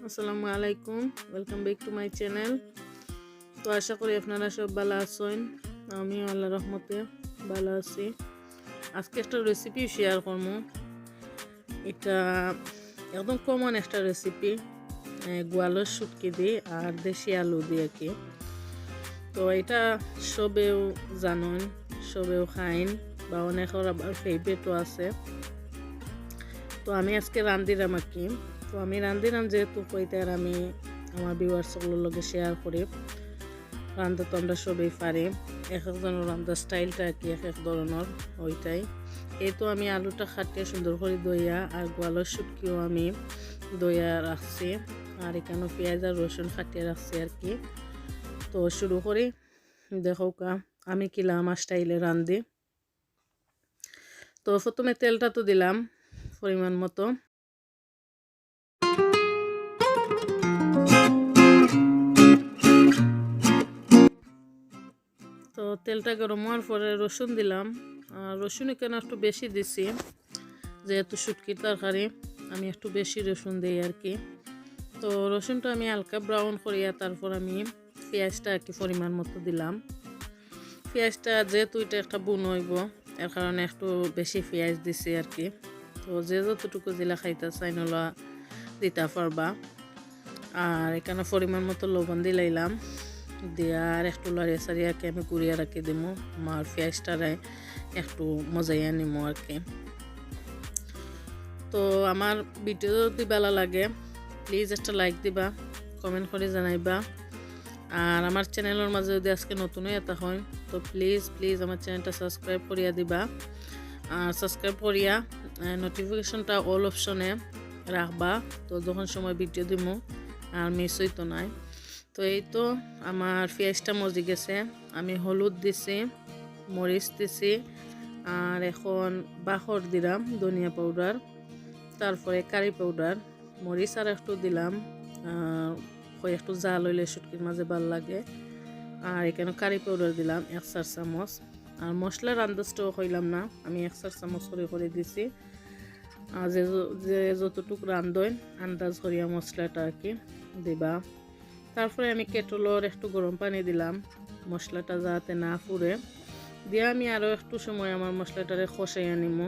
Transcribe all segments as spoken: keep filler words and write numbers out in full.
আসসালামু আলাইকুম, welcome back to my channel। তো আশা করি আপনারা সব ভালা আছইন, আমিও আল্লাহর রহমতে ভালা আছি। আজকে একটা রেসিপি শেয়ার করমু। ইটা একদম কমন একটা রেসিপি, গোয়ালর শুটকি দি আর দেশি আলু দি আর কি। তো ইটা সবেউ জানইন, সবেউ খাইন, বা অনেকর আবার ফেভারিটও আছে। তো আমি আজকে রান্ধিরাম আর কি। তো আমি রান্ধিরাম যেহেতু, কইতে আর আমি আমার ভিউয়ার্স অকলর লগে শেয়ার করি। রান্ধা তো আমরা সবেউ পারি, এক একজনর রান্ধার স্টাইলটা আর কি এক এক ধরনর, ওইটাই। এই তো আমি আলুটা কাটিয়া সুন্দর করি ধইয়া আর গোয়ালর শুটকিও আমি ধইয়া রাখছি, আর এখানো পিয়াজ আর রসুন কাটিয়া রাখছি আর কি। তো শুরু করি, দেখউক্কা আমি কিলা আমার স্টাইলে রান্ধি। তো প্রথমে তেলটা তো দিলাম পরিমাণ মতো। তো তেলটা গরম হওয়ার পরে রসুন দিলাম। আর রসুন এখানো একটু বেশি দিছি, যেহেতু শুটকির তরকারি, আমি একটু বেশি রসুন দেই আর কি। তো রসুনটা আমি হালকা ব্রাউন করিয়া তারপর আমি পিয়াজটা আর কি পরিমাণ মতো দিলাম। পিয়াজটা যেহেতু ইটা একটা ভুনা অইবো, এর কারণে একটু বেশি পিয়াজ দিছি আর কি। তো যে যতটুকু যেলা খাইতা চাইন ওলা দিতা পারবা। আর এখানো পরিমাণ মতো লবণ দিলাইলাম, দিয়া আর একটু লাড়িয়া চাড়িয়া আর কি আমি গুড়িয়া রাখি দিমু। আমার পিয়াজটারে একটু মজাইয়া নিমু আর কি। তো আমার ভিডিও যদি ভালা লাগে, প্লিজ একটা লাইক দিবা, কমেন্ট করি জানাইবা। আর আমার চ্যানেলর মাঝে যদি আজকে নতুন অইয়া থাকইন, তো প্লিজ প্লিজ আমার চ্যানেলটা সাবস্ক্রাইব করিয়া দিবা। আর সাবস্ক্রাইব করিয়া নোটিফিকেশনটা অল অপশনে রাখবা, তো যখন সময় ভিডিও দিমু আর মিস অইতো নায়। তো এই তো আমার পিয়াজটা মজি গেছে, আমি হলুদ দিছি, মরিচ দিছি, আর এখন বাখর দিলাম ধনিয়া পাউডার, তারপরে কারি পাউডার, মরিচ আর একটু দিলাম। আহ, কই একটু ঝাল অইলে শুটকির মাঝে ভালা লাগে। আর এখানো কারি পাউডার দিলাম এক চা চামচ। আর মশলার আন্দাজটাও কইলাম না, আমি এক চা চামচ করি করি দিছি। আর যে য-, যে যতটুক রান্ধইন আন্দাজ করিয়া মশলাটা আর কি দিবা। তারপরে আমি কেটলর একটু গরম পানি দিলাম, মশলাটা যাতে না পুড়ে। দিয়া আমি আরও একটু সময় আমার মশলাটারে কষাইয়া নিমু।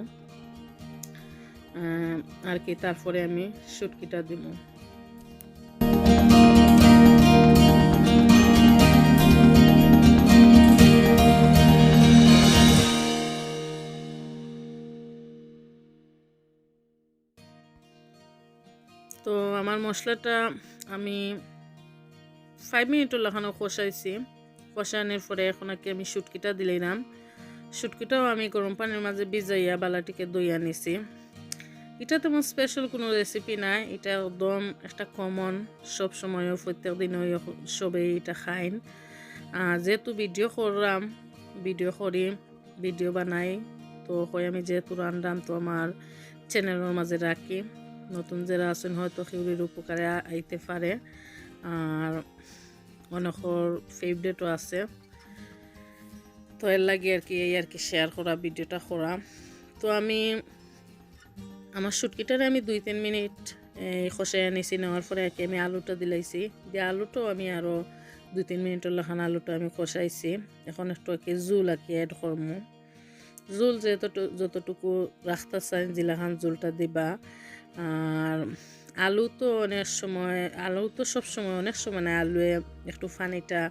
আহ, আর কি, তারপরে আমি শুটকিটা দিমু। তো আমার মশলাটা আমি ফাইভ মিনিটর লাখানো কষাইছি। কষানির পরে এখন আর কি আমি শুটকিটা দিলাইলাম। শুটকিটাও আমি গরম পানির মাঝে ভিজাইয়া বালাটিকে ধইয়া নিছি। ইটা তেমন স্পেশাল কোনো রেসিপি নায়, ইটা একদম একটা কমন, সব সময়ও প্রত্যেক দিনও সবেউ ইটা খাইন। আর যেহেতু ভিডিও কররাম, ভিডিও করি, ভিডিও বানাই, তো কই আমি যেহেতু রান্ধরাম তো আমার চ্যানেলর মাঝে রাখি। নতুন যেরা আছইন হয়তো কেউর উপকারে আ-, আইতে পারে। আর অনেকর ফেভারিটও আছে, তো এর লাগি আর কি, এই আর কি শেয়ার করা, ভিডিওটা করা। তো আমি আমার শুটকিটারে আমি দুই তিন মিনিট, এ, কষাইয়া নিছি, নেওয়ার পরে আর কি আমি আলুটা দিলাইছি। দিয়া আলুটাও আমি আরও দুই তিন মিনিটর লাখান আলুটা আমি কষাইছি। এখন একটু আর কি ঝুল আর কি অ্যাড করমু। ঝুল যতটু-, যতটুকু রাখতা চাইন, যেলাখান ঝুলটা দিবা। আর আলু তো অনেক সময়, আলু তো সব সময়, অনেক সময় না, আলুয়ে একটু পানিটা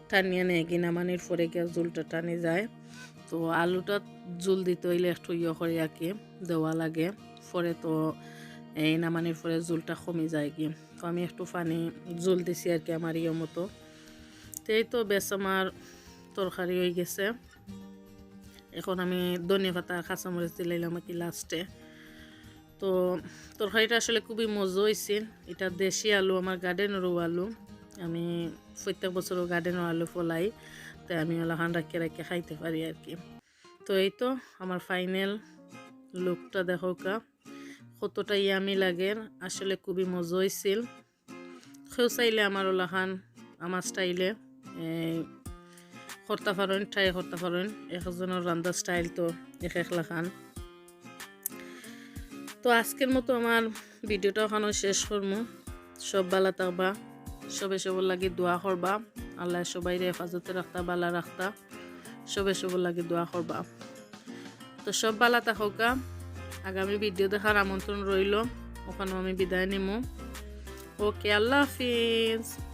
টানিয়া নেয় কি, নামানির পরে গিয়া ঝুলটা টানি যায়। তো আলুটা ঝুল দিতে অইলে একটু ইয়ে করি আর কি দেওয়া লাগে, পরে তো এই নামানির পরে ঝুলটা কমি যায় কি। তো আমি একটু পানি ঝুল দিছি আর কি আমার ইয়ে মতো। তো এই তো বেশ আমার তরকারি অই গেছে। এখন আমি ধনিয়া পাতা আর কাঁচামরিচ দিলাইলাম আর কি লাস্টে। তো তরকারিটা আসলে খুবই মজা অইছিল। ইটা দেশি আলু, আমার গার্ডেনরও আলু। আমি প্রত্যেক বছরও গার্ডেনর আলু ফলাই, তাই আমি ওলাখান রাখিয়া রাখিয়া খাইতে পারি আর কি। তো এই তো আমার ফাইনাল লুকটা দেখউক্কা, কতটা ইয়ামি লাগের, আসলে খুবই মজা অইছিল। কেউ চাইলে আমার ওলাখান আমার স্টাইলে, এ, করতা পারইন, ট্রাই করতা পারইন। এক একজনর রান্ধার স্টাইল তো এক এক লাখান। তো আজকের মতো আমার ভিডিওটা ওখানো শেষ করমু। সব ভালা থাকবা, সবে সবর লাগি দোয়া করবা। আল্লায় সবাইরে হেফাজতে রাখতা, ভালা রাখতা, সবে সবর লাগি দোয়া করবা। তো সব ভালা থাকউক্কা, আগামী ভিডিও দেখার আমন্ত্রণ রইল। অখানো আমি বিদায় নিমু। ওকে, আল্লাহ হাফিজ।